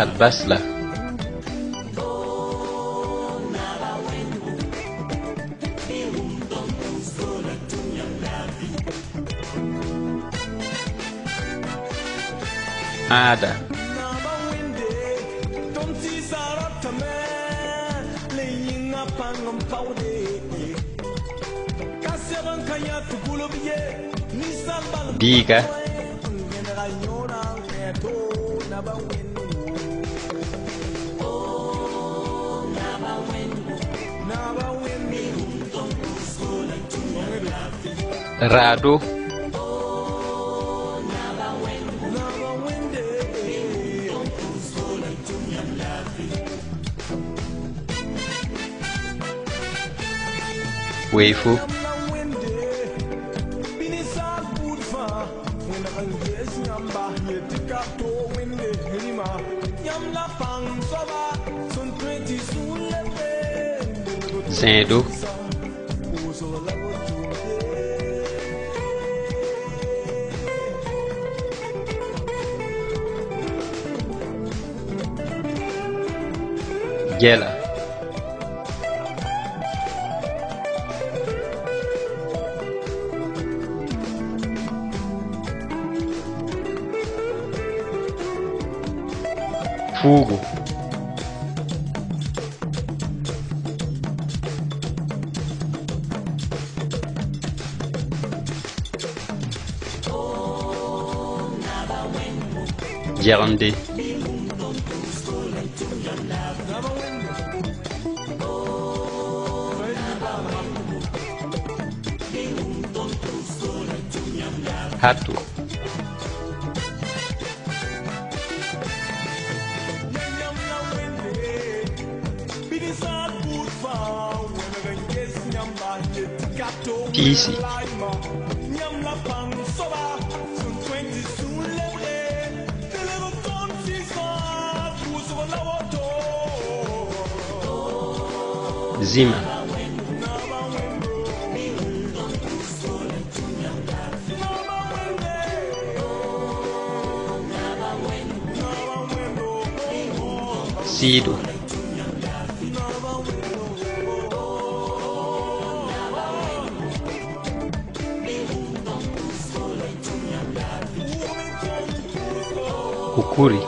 Albasla. Ãada. Biiga. Raado. Weefo. Zẽedo. Gɛla. Fuugu. Gɛgemde. Hato. Piisi. Zĩma. Sɩɩdo. Kukuri.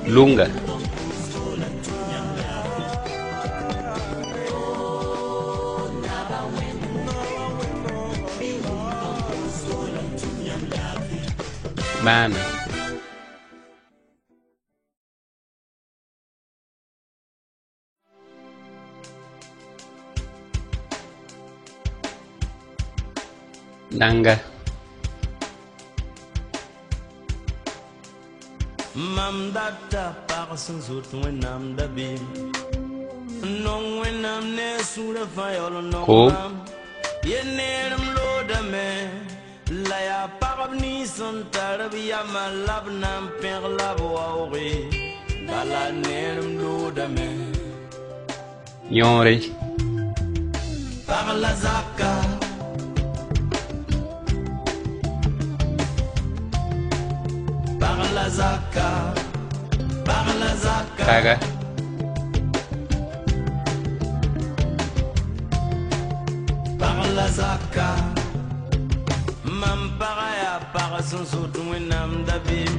Lunga. Maana. Nanga. Mam data pag sẽn zoet Wẽnnaam dabeem n nong Wẽnnaam ne a sũurã fãa yaool n nong Koom. maam ye neerem loodame la yaa pagb nins sẽn tar b yamã la b na n pẽg la b waooge bala neerem loodame. Yõore. Pag la zaka, pag la zaka, pag la zaka. Kaga. Pag la zaka. Mam paga yaa pag sẽn zoet Wẽnnaam dabeem.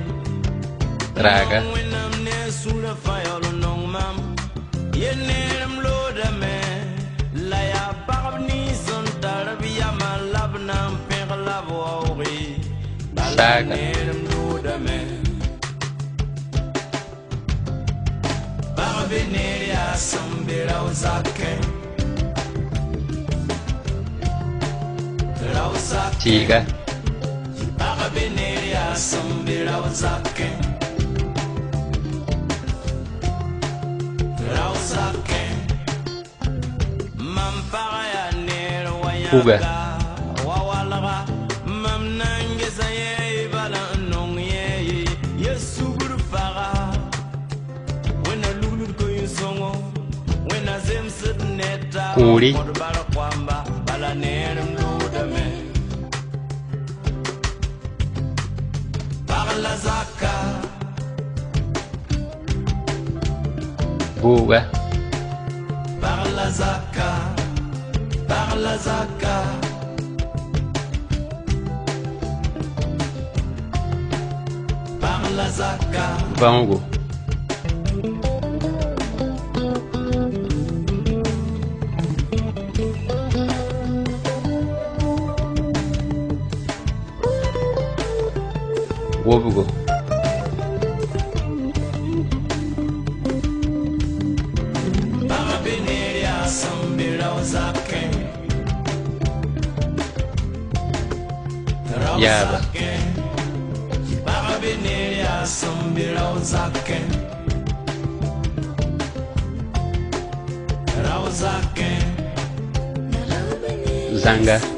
Raaga. Nong Wẽnnaam ne a sũurã fãa yaool n nong maam ye neerem loodame la yaa pagb nins sẽn tar b yamã la b na n pẽg la b waooge bala Saaga. Neerem loodame pag be neer yaa sẽn be rao zakẽ rao zakẽ. Tɩɩga. Pag be neer yaa sẽn be rao zakẽ rao zakẽ. Mam pag yaa neer wa Puga. Yãka wa walga mam na n gesa yẽ bala n nong yẽ ye sugr paga wẽnna luglud koe-sõngo wẽnna zemsd ne taab Kũuri. Kõd bar koamba bala neer m loodame pag la zaka. Bʋʋga. Pag la zaka, pag la zaka. Pag la zaka. Võogo. Wobgo. Pag be neer yaa sẽn be rao zakẽ. Rao Yaaba. Zakẽ. Pag be neer yaa sẽn be rao zakẽ. Rao zakẽ. Zãnga.